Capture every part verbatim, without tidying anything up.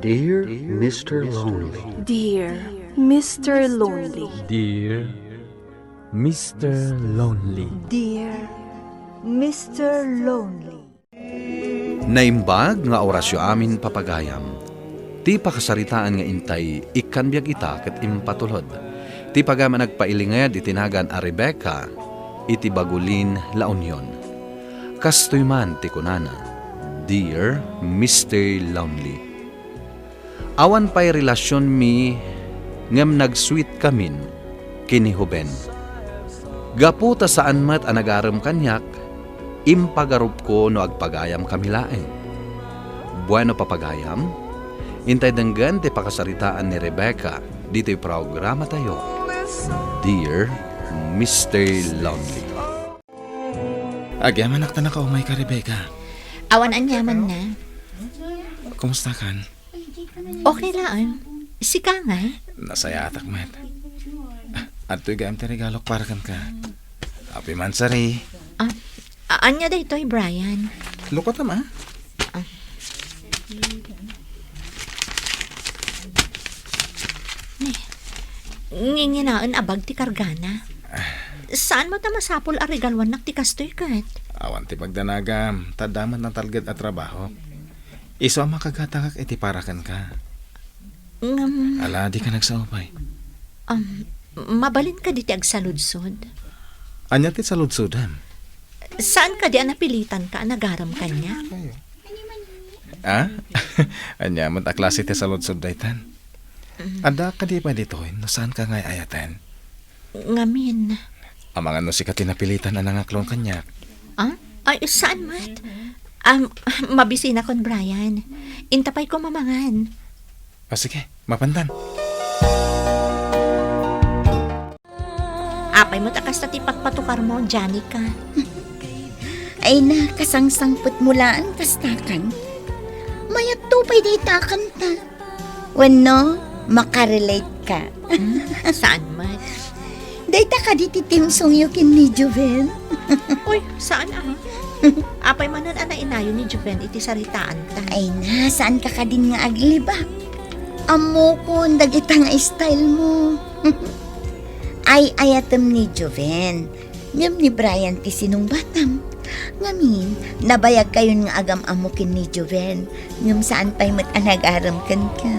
Dear Mister Lonely. Dear Mister Lonely. Dear Mister Lonely. Dear Mister Lonely. Naimbag nga orasyo amin, papagayam. Ti pakasaritaan nga intay ikkan biag ita ket impatulod. Ti pagayam a nagpailinged iti nagan a Rebecca iti Bagulin, La Union. Kastoy man ti kunana, "Dear Mister Lonely, awan pay relasionmi ngem nag-sweet kamin ken ni Juven. Gapu ta saan met a nagarem kaniak, impagarupko no agpagayam kami laeng." Bueno, papagayam, intay denggen ti pakasaritaan ni Rebecca ditoy programatayo, Dear Mister Lonely. Agyamanak ta nakaumayka, Rebecca. Awan aniamanna. Kumusta kan? Okay laeng. Sika ngay? Nasayaatak met. Ah, adtoy gayam ti regalok para kenka. Happy monthsary. Ah, a-, ania daytoy, Brian? Lukatam, ah. Ah. Ni, nginginaen a bag ti kargana. Saan met a masapul a regaluannak ti kastoy ket? Awan ti pagdanagam, ta adda met natalged a trabaho. Isu a makagatangak iti para kenka. Ngem, ala, dika nagsao pay. Um, mabalin kadi ti agsaludsod? Ania ti saludsodem? Saan kadi a napilitanka a nagarem kaniak? Ah? Ania met a klase ti saludsod daytan? Mm. Adda kadi pay ditoy no saanka nga ay-ayaten? Ngamin. Amangan no sika ti napilitan a nangaklon kaniak. Ah? Ay, saan met? Um, mabisinakon, Brian. Inta pay ko mamangan. Ah, sige, mapantan. Apay met a kasta ti patpatukarmo, Janica? Ay na, kasangsangpetmo laeng kastakan. Mayatto pay dayta a kanta. Wenno, makarelate ka. Hmm, saan met? Dayta kadi ti theme songyo ken ni Joven? Uy, saan a? Apay manen a nainayon ni Joven iti saritaanta? Ay na, saanka kadin nga aglibak? Ammokon dagita nga style mo. Ay-ayatem ni Joven. Ngem ni Brian ti sinungbatam. Ngamin, nabayagkayon nga agam-ammo ken ni Joven. Ngem saan pay met a nagarem kenka.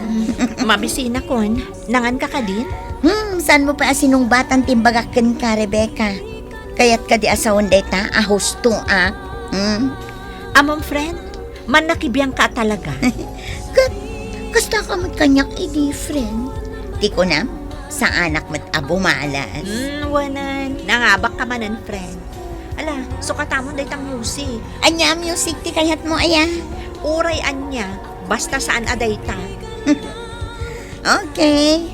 Mabisinakon, nanganka kadin? Hmm, saanmo pay a sinungbatan ti imbagak kenka, Rebecca? Kayat kadi a sawen dayta a husto a? Hmm? Ammom, friend, mannakibiangka a talaga. Ket, kastaka met kaniak idi, friend? Ti kunam, saanak met a bumalas. Hmm, wanen, nangabakka manen, friend. Ala, sukatamon dayta music. Ania a music ti kayatmo, aya? Uray ania, basta saan a dayta. Okay.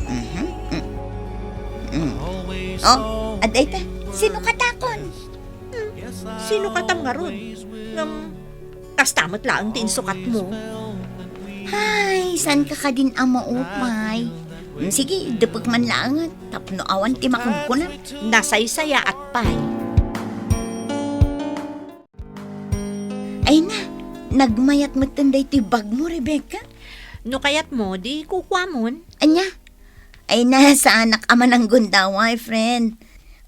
Mhm. Mm. Mm. Oh, adda ita. Sinukatakon? Hmm, sinukatam ngarud? Ngem, kasta met laeng ti insukatmo. Ay, saanka kadin a maupay? Mm, sige, depek man laeng, tapno awan ti makunkunam. Nasaysayaat pay. Ay na, nagmayat metten daytoy bagmo, Rebecca. No kayatmo, di kukuamon. Ania? Ay na, saanak a mananggundaway, friend.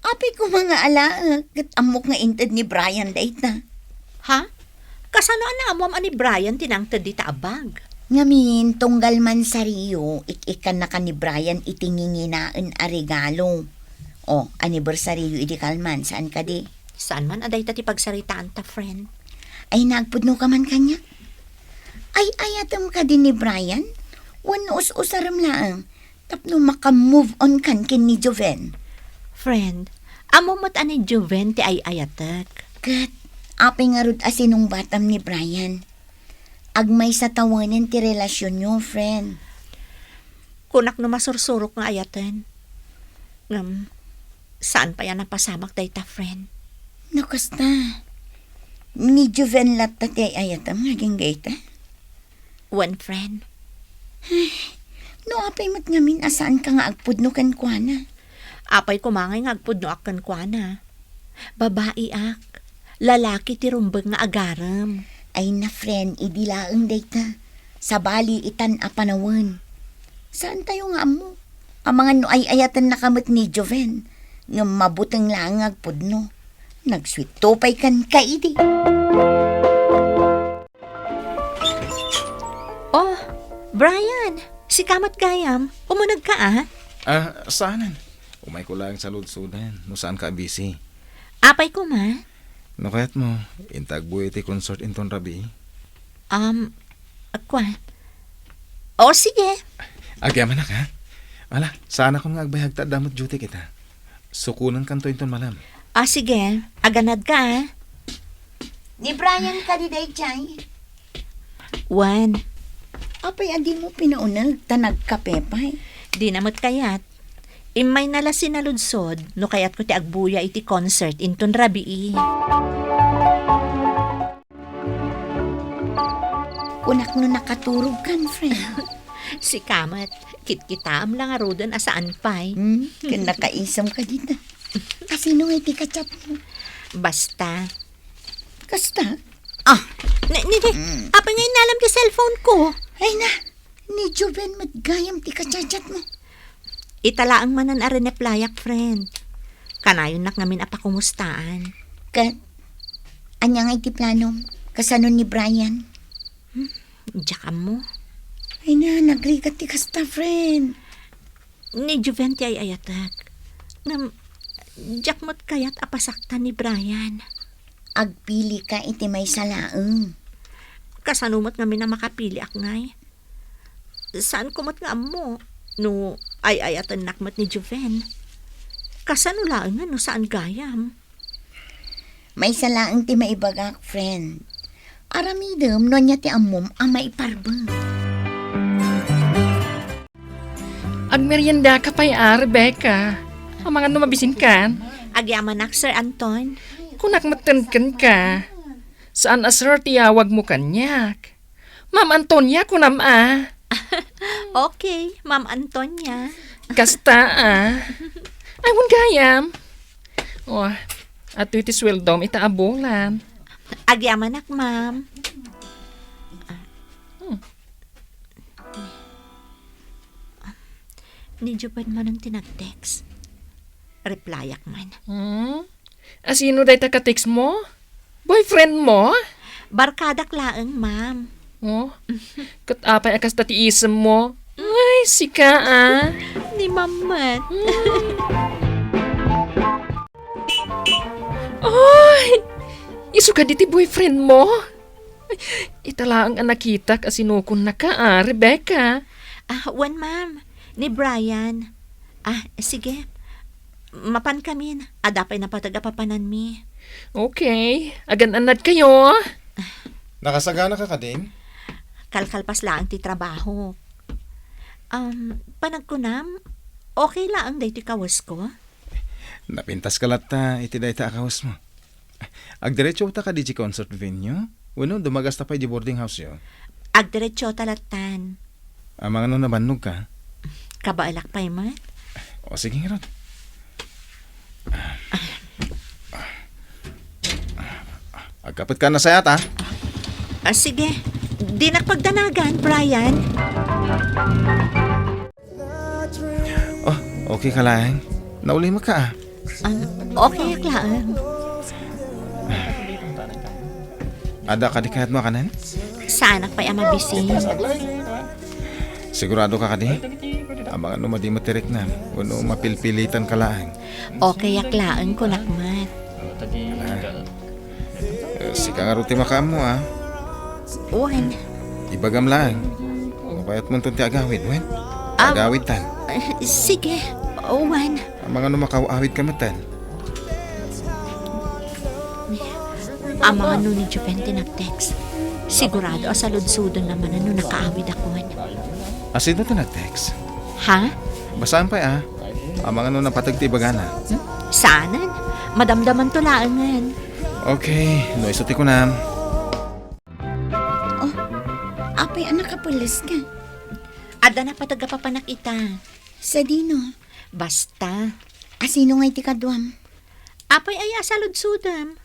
Apay koma nga alaek, ket ammok nga inted ni Brian dayta. Ha? Kasano a naamuam a ni Brian ti nangted dita a bag? Ngamin, tunggal man sariyo, ik-ikkannaka ni Brian iti nginginaen a regalo. O, anniversaryo idi kalman, saan kadi? Saan man a dayta ti pagsaritaanta, friend? Ay, nagpudno ka man kaniak? Ay-ayatem kadi ni Brian? Wenno us-usarem laeng tapno maka-move on kan ken ni Joven? Friend, ammom met a ni Joven ti ay-ayatek. Ket, apay ngarud a sinungbatam ni Brian? Agmaysa tawenen ti relasionyo, friend. Kunak no masursurok nga ayaten. Ngem, saan pay a napasamak dayta, friend? No kasta, ni Joven latta ti ay-ayatem nga agingga ita? Wen, friend. Ay, no apay met ngamin a saanka nga agpudno kenkuana? Apay koma ngay nga agpudnoak kenkuana? Babaiak. Lalaki ti rumbeng nga agarem. Ay na, friend, idi laeng dayta. Sabali itan a panawen. Saantayo nga ammo. Amangan no ay-ayatennaka met ni Joven, ngem mabuteng laeng nga agpudno. Nagsuetto pay kenka idi. Oh, Brian, sika met gayam. Umunegka, a? Ah, saanen? Umayko laeng saludsoden, no saanka a busy. Apay koma? No kayatmo, inta agbuya iti concert inton rabii. Um, kua? O, sige. Agyamanak, a? Ala, saanakon nga agbayag ta adda met duty kita. Sukonenkanto inton malem. Ah, sige. Aganadka, a? Ni Brian kadi daydiay? Wen. Apay a dimo pinauneg ta nagkape pay? Dina met kayat. Immayna la sinaludsod no kayatko ti agbuya iti concert inton rabii. Kunak no nakaturogkan, friend. Sika met, kitkitaem la ngaruden a saan pay. Hmm? Ken nakaisem ka dita. Asino nga iti kachat mo? Basta. Kasta? Ah, ni, ni, ni, Mm. Apay nga inalam ti cellphone ko? Ay na, ni Joven met gayam ti kachat-chat mo. Ita laeng manen a rineplyak, friend. Kanayonnak ngamin a pakumustaan. Ket, ania nga iti planom? Kasano ni Brian? Hmm, diak ammo. Ay na, nagrigat ti kasta, friend. Ni Joven ti ay-ayatek. Ngem, diak met kayat a pasaktan ni Brian. Agpili ka iti maysa laeng. Kasano met ngamin a makapiliak ngay? Saan ko met nga ammo no ay-ayatennak met ni Joven. Kasano laengen no saan gayam? Maysa laeng ti maibagak, friend. Aramidem no ania ti ammom a maiparbeng. Agmeriendaka pay a, Rebecca. Amangan no mabisinkan? Agyamanak, Sir Anton. Kunak metten kenka. Saan a sir ti yawagmo kaniak. Ma'am Antonia, kunam a. Okay, Ma'am Antonia. Kasta a. Ay, wen gayam. Oh, adtoy ti sueldom ita a bulan. Agyamanak, ma'am. Hmm. Ni Joven manen ti nag-text. Replyak man. Hmm? Asino dayta ka-text mo? Boyfriend mo? Barkadak laeng, ma'am. Oh? Ket apay a kasta ti isem mo? Ay, sika, a. Ni ma'am met. Hmm. Ay! Isu kadi ti boyfriend mo? Ay, ita laeng a nakitak a sinukonnaka, a, Rebecca. Ah, wen, ma'am. Ni Brian. Ah, sige. Mapankamin. Adda pay napateg a papananmi. Okay. Agan-annadkayo. Nakasaganaka kadin? Kalkalpas laeng ti trabaho. Um, panagkunam, okay laeng daytoy kawesko? Napintaska latta iti dayta a kawesmo. Agdiretsota kadi idiay concert venue? Wenno, dumagasta pay idiay boarding house-yo? Agdiretsota lattan. Amangan no nabannogka? Kabaelak pay met. O, sige ngarud. Agkapetka a nasayaat, a? Ah, sige. Dinak pagdanagan, Brian. Oh, okay ka laeng? Naulimeka, a. Ah, okay ak laeng. Adda kadi kayatmo a kanen? Saanak pay a mabisin. Sigurado ka kadi? Amangan no madi met ti riknam, wenno mapilpilitan ka laeng. Okay ak laeng, kunak met. Eh, sika ngarud ti makaammo, a. Wen. Ibagam laeng. No kayatmonton ti agawid, wen? Ah, agawidtan. Eh, sige. Wen. Amangan no makaawidka metten. Amangan no ni Joven ti nag-text. Sigurado a saludsodonna manen no nakaawidakon. Asino ti nag-text? Ha? Basaem pay, a. Amangan no napateg ti ibagana. Hmm? Saanen. Madamdamanto laengen. Okay, no isu ti kunam. Oh, apay a nakapelleska? Adda napateg a papanak ita. Sadino? Basta. Asino ngay ti kaduam? Apay aya a saludsodem?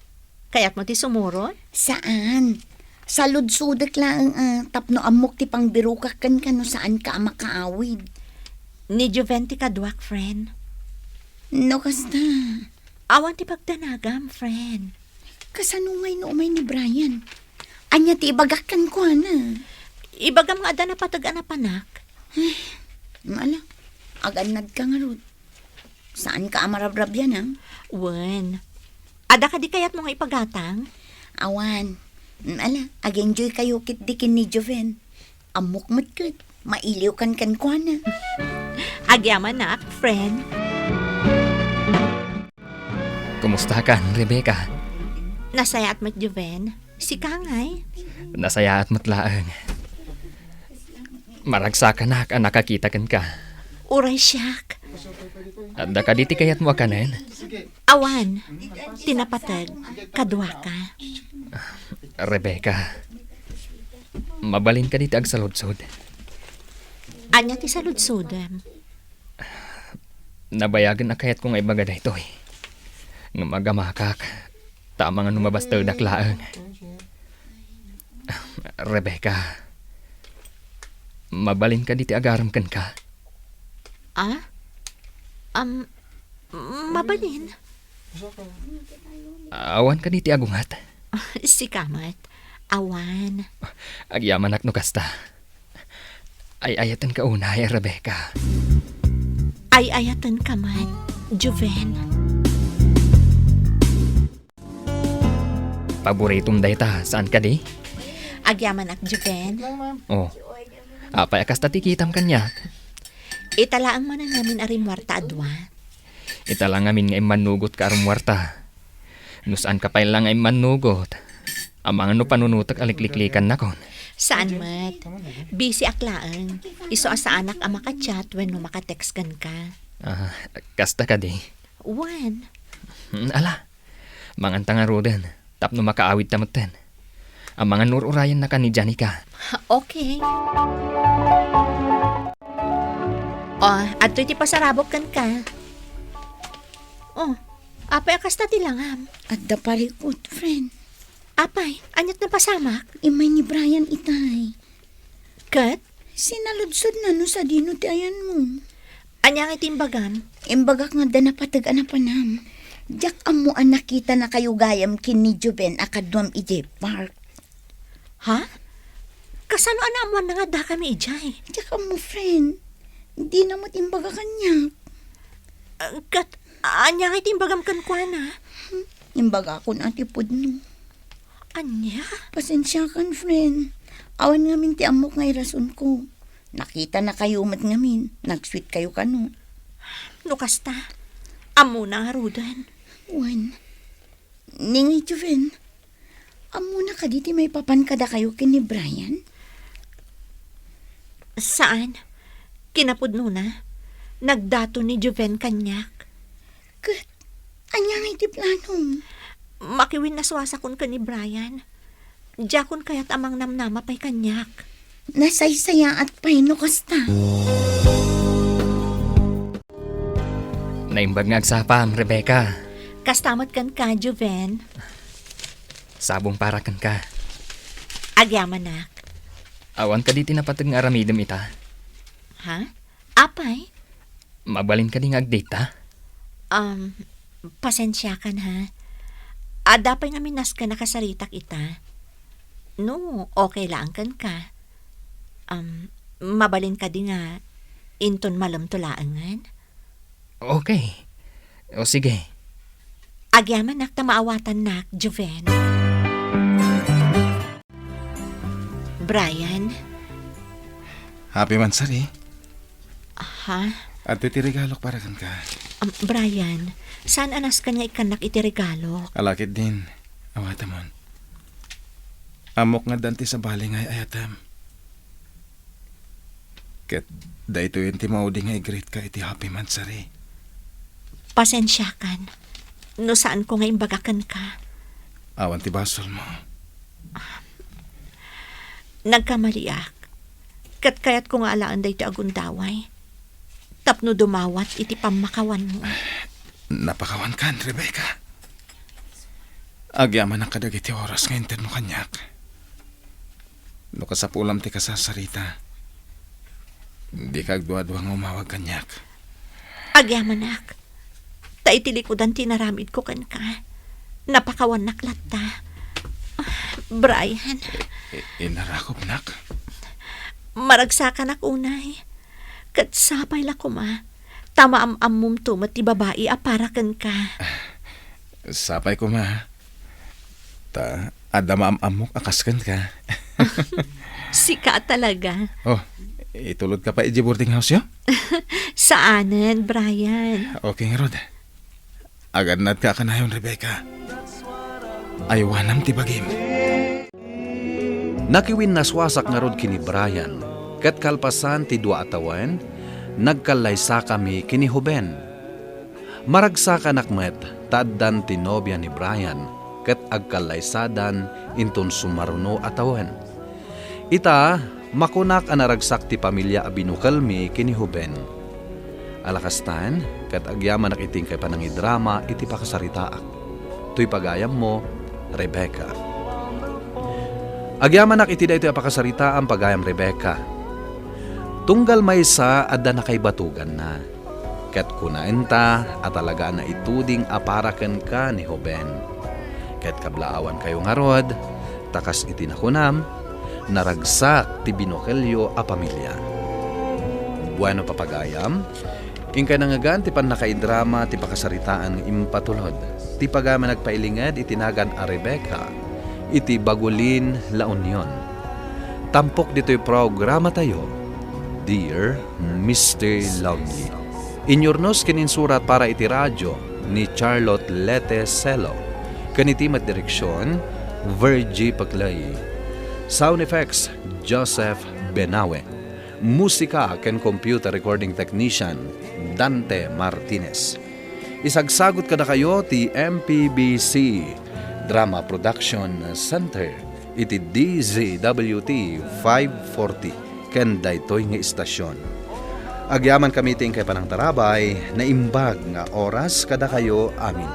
Kayatmo ti sumurot? Saan. Saludsodek laeng a tapno ammok ti pangbirokak kenka no saanka a makaawid. Ni Joven ti kaduak, friend. No kasta, awan ti pagdanagam, friend. Kasano ngay no umay ni Brian? Ania ti ibagak kenkuana? Ibagam nga adda napateg a napanak. Ala, agannadka ngarud. Saanka a marabrabian, a? Wen. Adda kadi kayatmo nga ipagatang? Awan. Ala, ag-enjoy kayo ketdi ken ni Joven. Ammok met ket, mailiwkan kenkuana. Agyamanak, friend. Kumustakan, Rebecca? Nasayaat met, Joven. Sika ngay? Nasayaat met laeng. Maragsakanak a nakakita kenka. Uray siak. Adda kadi ti kayatmo a kanen? Awan. Ti napateg, kaduaka. Rebecca, mabalin kadi ti agsaludsod? Ania ti saludsodem? Nabayagen a kayatko nga ibaga daytoy. Ngem agamakak, ta amangan no mabastedak laeng. Rebecca, mabalin kadi ti agarem kenka? Ah? Am, mabalin? Awan kadi ti agunget? Sika met. Awan. Agyamanak no kasta. Ay-ayatenka unay, Rebecca. Ay-ayatenka met, Joven. Paboritom dayta, saan kadi? Agyamanak, Joven. Oh. Apay a kasta ti kitam kaniak? Ita laeng manen ngamin a rimmuarta a dua. Ita la ngamin nga immannugot ka a rimmuarta. No saanka pay la nga immannugot, amangan no panunotek a likliklikanak. Saan met. Busy ak laeng. Isu a saanak a maka-chat wenno maka-text kenka. Ah, kasta kadi? Wen. Hmm, ala. Manganta ngaruden, tapno makaawidta metten. Amangan no ur-urayennak ni Janica. Okay. Oh, adtoy ti pasarabok kenka. Oh, apay a kasta ti langam? Adda parikut, friend. Apay, aniat napasamak? Immay ni Brian itay. Ket? Sinaludsodna no sadino ti ayanmo. Ania ngay ti imbagam? Imbagak nga adda napateg a napanam. Diak ammo a nakitanakayo gayam ken ni Joven a kaduam idiay park. Ha? Kasano a naammoanna nga addakami idiay? Diak ammo, friend. Dina met imbaga kaniak. Ah, ket, ania ngay ti imbagam kenkuana? Hmm, imbagakon a ti pudno. Ania? Pasensiakan, friend. Awan ngamin ti ammok nga irasonko. Nakitanakayo met ngamin. Nag-sweet kayo kano. No kasta, ammona ngaruden. Wen. Ni ngay, Joven, ammona kadi ti maipapan kadakayo ken ni Brian? Saan. Kinapudnona, nagdaton ni Joven kaniak. Ket, ania ngay ti planom? Makiwinnasuasakon ken ni Brian. Diakon kayat a mangnamnama pay kaniak. Nasaysayaat pay no kasta. Naimbag nga agsapam, Rebecca. Kasta met kenka, Joven. Sabong para kenka. Agyamanak. Awan kadi ti napateg nga aramidem ita? Ha? Apay? Mabalin kadi nga agdate ta? Um, pasensiakan, ha. Adda pay ngamin nasken a kasaritak ita. No, okay laeng kenka. Um, mabalin kadi nga inton malemto laengen? Okay. O sige. Agyamanak ta maawatannak, Joven. Brian? Happy Mansari. Ha? Adtoy ti regalok para kenka. Um, Brian, saan a nasken nga ikkannak iti regalok? Ala ketdin, awatemon. Ammok nga addan ti sabali nga ay-ayatem. Ket daytoyen ti maudi nga i-greet ka iti Happy Mansari. Pasensiakan no saanko nga imbaga kenka. Awan ti basolmo. Nagkamaliak. Ket kayatko nga alaen daytoy a gundaway tapno dumawat iti pammakawanmo. Napakawankan, Rebecca. Agyamanak kadagiti oras nga intedmo kaniak. No kasapulam ti kasasarita, dika agduadua nga umawag kaniak. Agyamanak. Ta iti likudan ti inaramidko kenka, napakawannak latta. Ah, Brian. I-, i-, inarakopnak? Maragsakanak unay. Ket sapay la koma, ta maam-ammomto met ti babai a para kenka. Sapay koma. Ta adda maam-ammok a kas kenka. Sika talaga. Oh, itulodka pay idiay boarding house-yo? Saanen, Brian. Okay ngarud. Agannadka a kanayon, Rebecca. Aywanam ti bagim. Nakiwinnasuasak ngarud ken ni Brian, ket kalpasan ti dua a tawen, nagkallaysakami ken ni Joven. Maragsakanak met ta addan ti nobia ni Brian ket agkallaysadan inton sumaruno a tawen. Ita, makunak a naragsak ti pamilia a binukelmi ken ni Joven. Ala kastaen, ket agyamanak iti inkay panangidrama iti pakasaritaak. Toy pagayammo, Rebecca. Agyamanak iti daytoy a pakasaritaam, pagayam Rebecca. Tunggal maysa, adda nakaibatuganna. Ket kunaenta a talaga a naituding a para kenka ni Joven. Ket kablaawankayo ngarud, ta kas iti nakunam, naragsak ti binukelyo a pamilia. Bueno, papagayam, inkay nangngegan ti pannakaidrama ti pakasaritaan nga impatulod. Ti pagayam a nagpailinged iti nagan a Rebecca iti Bagulin, La Union. Tampok ditoy programatayo, Dear Mister Lonely. Inyurnos ken insurat para iti radio ni Charlotte Lete Celo. Ken iti met direksion, Virgie Paclay. Sound effects, Joseph Benawe. Musika ken computer recording technician, Dante Martinez. Isagsagut kadakayo ti M P B C Drama Production Center iti D Z W T five forty ken daytoy nga istasion. Agyamankami iti inkay panangtarabay, naimbag nga oras kadakayo amin.